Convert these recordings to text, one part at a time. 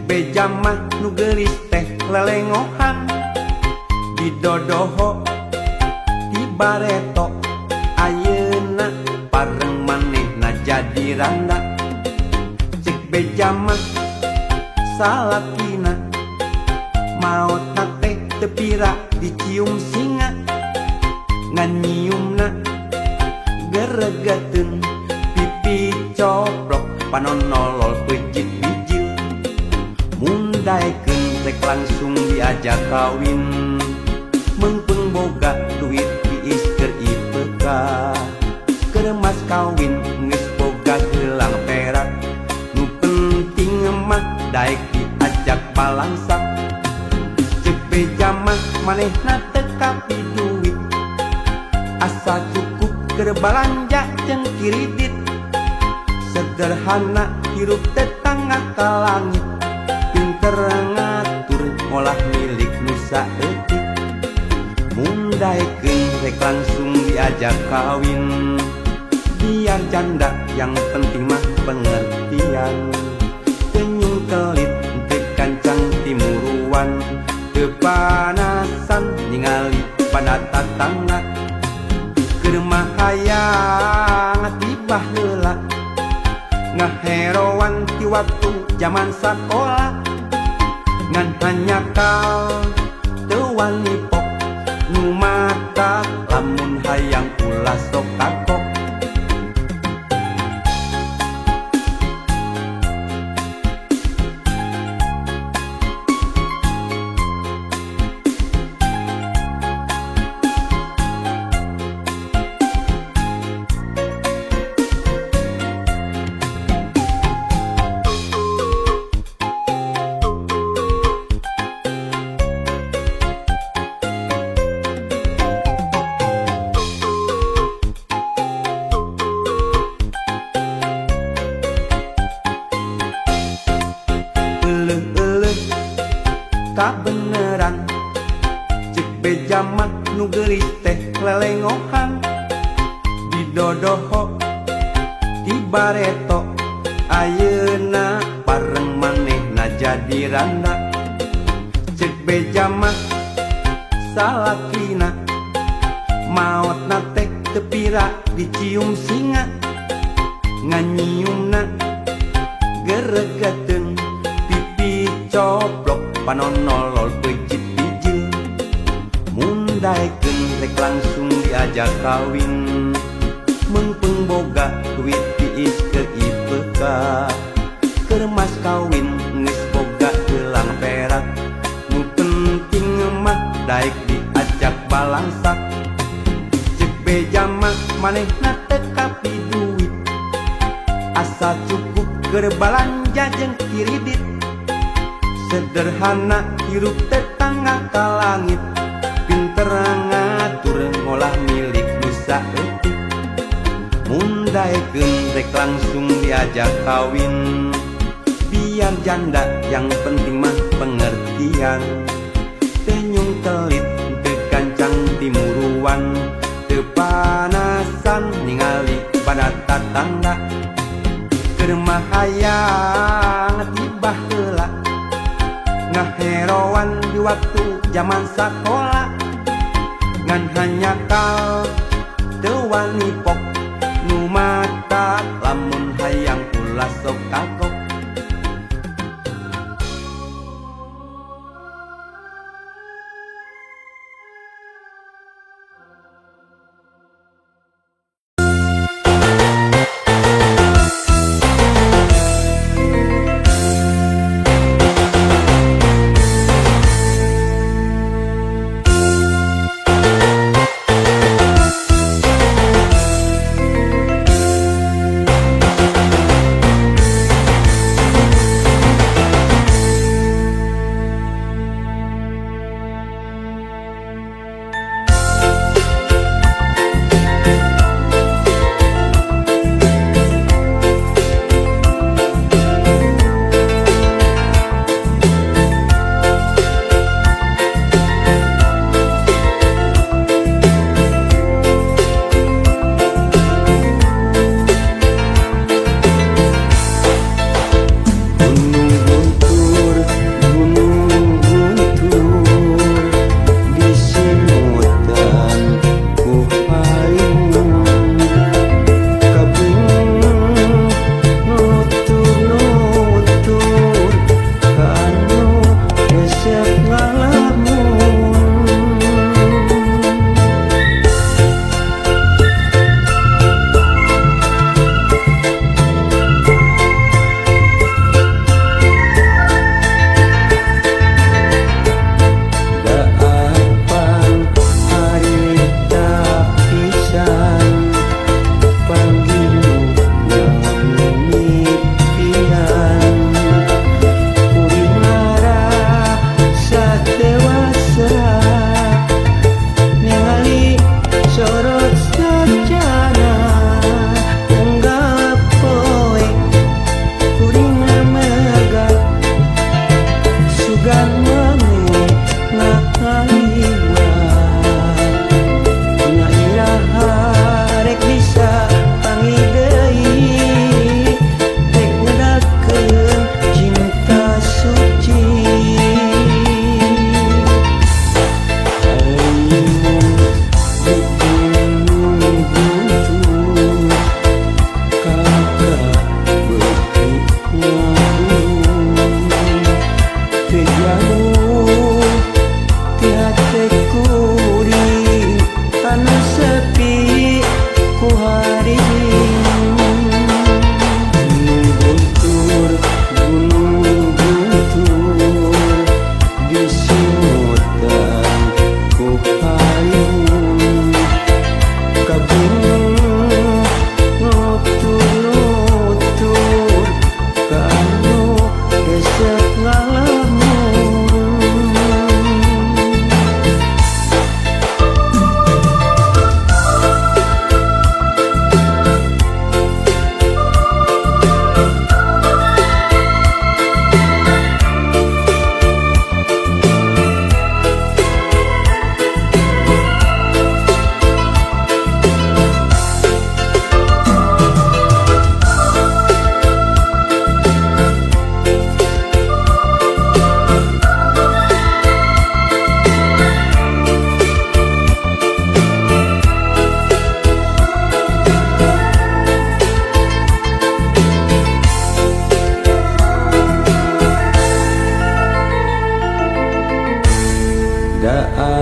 beja mah nu geulis teh lelengohan didodoho ti bareto ayeuna pareng manehna jadi randa. Cek beja mah salakina maot teh teu pira dicium singa ngan nyiumna geregeteun pipi coplok panon nolol peucit bijil. Mun daekeun rek langsung diajak kawin meungpeung boga duit diis keur IPK keur mas kawin geus boga gelang perak nu penting mah daek diajak balangsak. Cek beja mah manehna teu kapi duit asa cukup keur balanja jeung kiridit. Sederhana hirup tetangga ka langit pinter ngatur ngolah milik nu saeutik. Mun daekeun rek langsung diajak kawin biar janda yang penting mah pengertian. Tenyung kelit teu kancang timuruan teu panasan ningali pada tatangga keur mah hayang tibah heula ngaheroan ti waktu jaman sakola ngan hanyakal teu wani pok nu mata lamun hayang ulah sok takok. Kabeneran cek beja mah nu geulis teh lelengohan didodoho ti bareto ayeuna pareng manehna jadi randa. Cek beja mah salakina maotna teh teu pira dicium singa ngan nyiumna geregeteun pipi coplok panon nolol peucit bijil. Mun daekeun rek langsung diajak kawin meungpeung boga duit diis keur IPK keur mas kawin geus boga gelang perak nu penting mah daek diajak balangsak. Cek beja mah manehna teu kapi duit asa cukup keur balanja jeung kiridit. Sederhana hirup tetangga ka langit pinter ngatur ngolah milik nu saeutik. Mun daekeun rek langsung diajak kawin biar janda yang penting mah pengertian. Tenyung kelit teu gancang timuruan teu panasan ningali pada tatangga keur mah hayang tibah heula ngaheroan di waktu jaman sakola ngan hanyakal teu wani pok nu mata lamun hayang ulah sok kagok.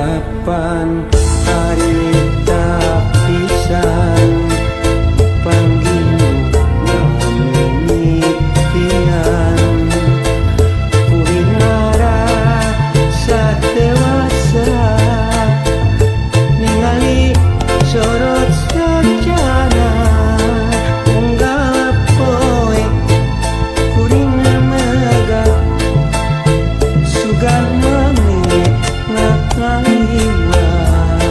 Kapan harita pisan panggil mimitian kuring ngarasa dewasa ningali sorot sajana unggal poe kuring megang sugan meni ngaliwat.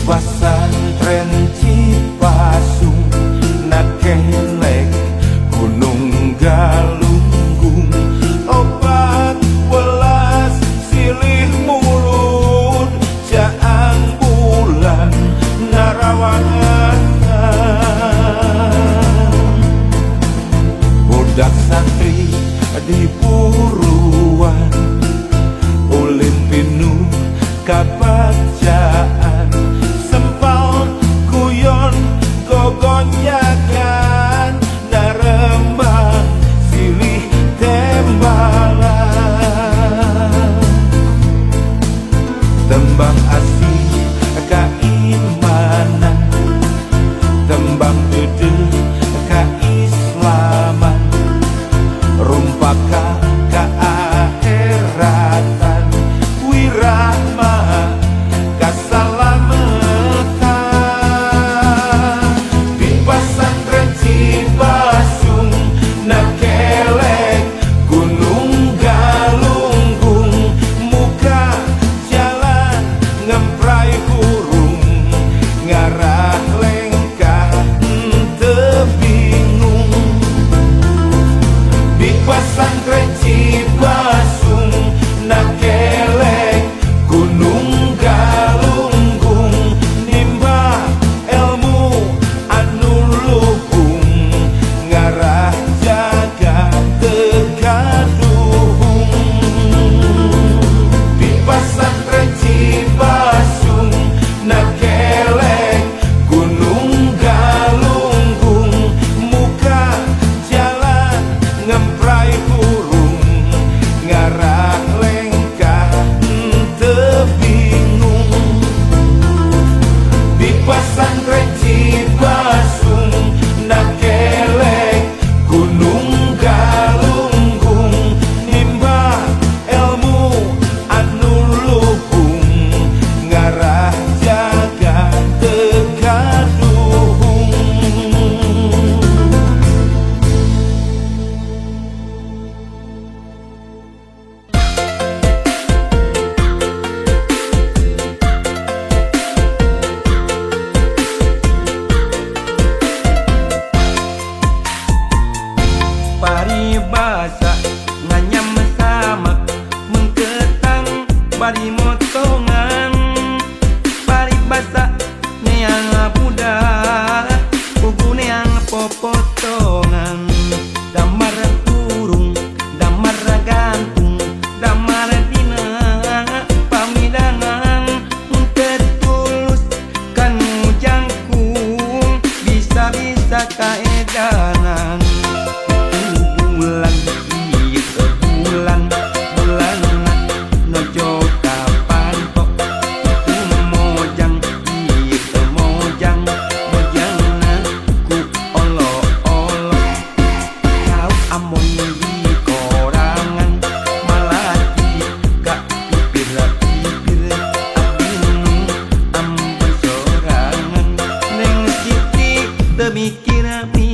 Pesantren Cipasung nakelek Gunung Galunggung opat welas silih mulut jaang bulan narawangan budak santri di Puruan ulin pinuh kabacaan sempal guyon gogonyakan narembang silih tembalan tembang asih keimanan tembang dede keislaman rumpaka keakhiratan wirahma kasalamatan di pesantren Cipasung nakelek Gunung Galunggung muka jalan ngemprai hurung ngarah lengkah henteu bingung di pesantren Cipasung nakelek Gunung Galunggung nimba ilmu anu luhung ngarah jaga teu kaduhung di pesantren Cipasung nakelek Gunung Galunggung muka jalan ngemprai hurung ngarah lengkah henteu bingung di pesantren Cipasung nakelek Gunung Galunggung nimba ilmu anu luhung ngarah jaga teu kaduhung. Paribasa nganyam samak mengketang bari motongan paribasa neang budak pugu neang popotongan damar burung damar gantung damar dina pamidangan tetulus kanu jangkung bisa-bisa kaedanan bulan ieu bulan bulanna nojo kapantok itu mojang ieu mojang mojangna ku olo-olo kau amon di korangan malati ka pipir-pipir abdi nu ampun sorangan neng Siti teu mikir-mikir.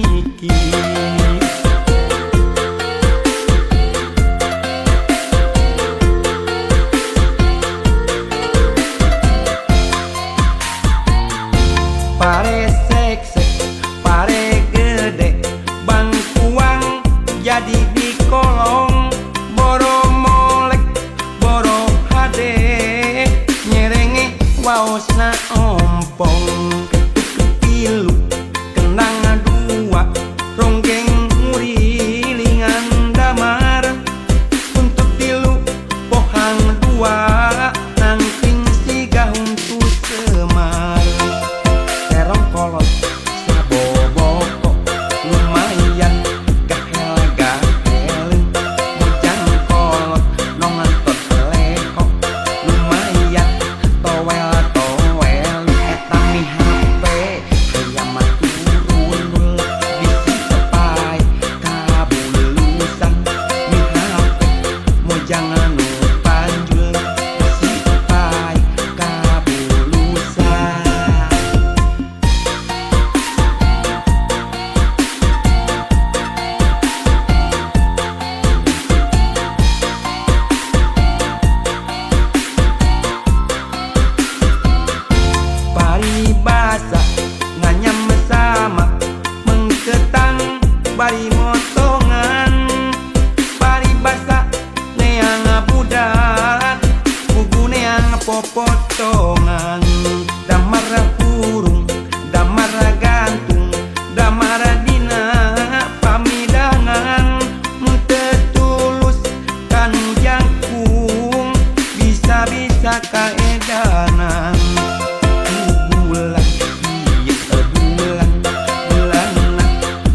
Pare seksek, pare gede, bangkuang jadi di kolong, boro molek, boro hade, nyerenge waosna ompong, ketuk tilu, kenang dua, ronggeng ngurilingan damar, untuk tilu, pohang dua, nangkring siga huntu semar. Kolot saboboko lumayan gahel gahelen mojang kolot nongantot lehok lumayan towel towel eta mihape. borongan. Damar hurung, damar gantung, damar dina pamidangan. Mun teu tulus kanu jangkung, bisa-bisa kaedanan. Bulan ieu bulan, bulanna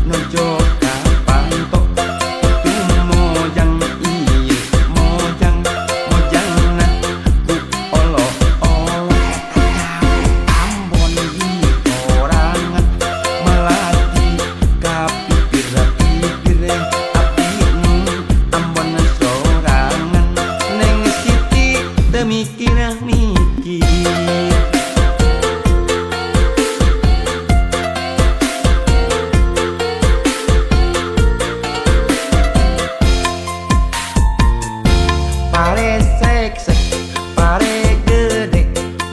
nojo ka panto. Tu mojang ieu mojang, mojangna ku olo-olo. Ambon di torangan, melati ka pipir-pipir. Abdi nu Ambon sorangan, Neng Siti teu mikir-mikir. Pare seksek, pare gede,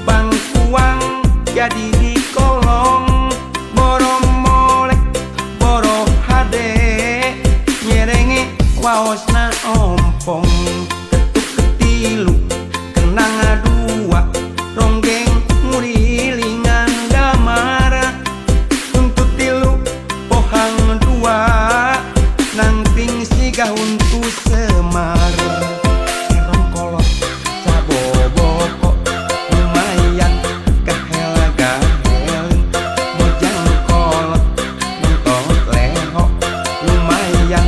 bangkuang jadi di kolong. Boro molek, boro hade, nyerenge waosna ompong. Ketuk ketilu, kenang dua, ronggeng ngurilingan damar. Tuntut tilu, pohang dua, nangting siga huntu semar. Kolot saboboko lumayan kahel-gaheling. Mojang kolot nonton leho lumayan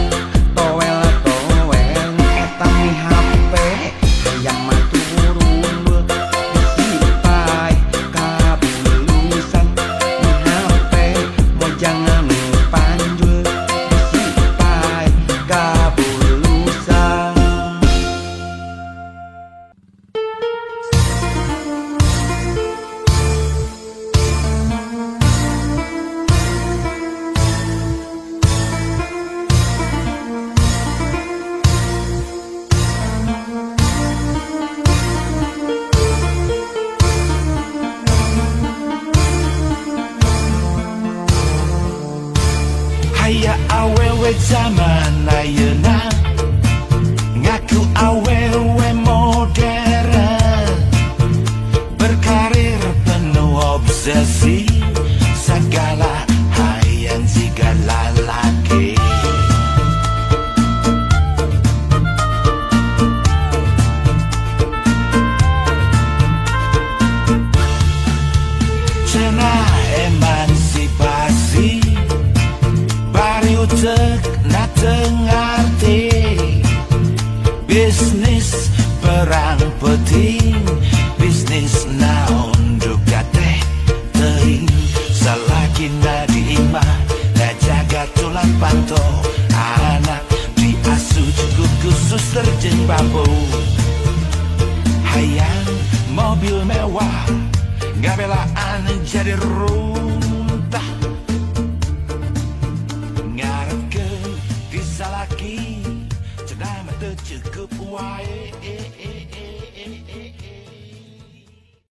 towel-towel. Eta mi HP hayang mah turun bisi paeh kabulusan. Mi HP mojang anu panjul bisi paeh kabulusan. Aya awewe zaman ayeuna ngaku awewe modern, berkarir penuh obsesi, segala hayang siga lalaki. Cenah emansipasi bari utek na teu ngarti, bisnis perang peting, bisnis naon duka teh teuing. Salakina di imah ngajaga tulang panto, anak diasuh cukup khusus terjun bambu. Hayang mobil mewah ngabelaan jadi rumah.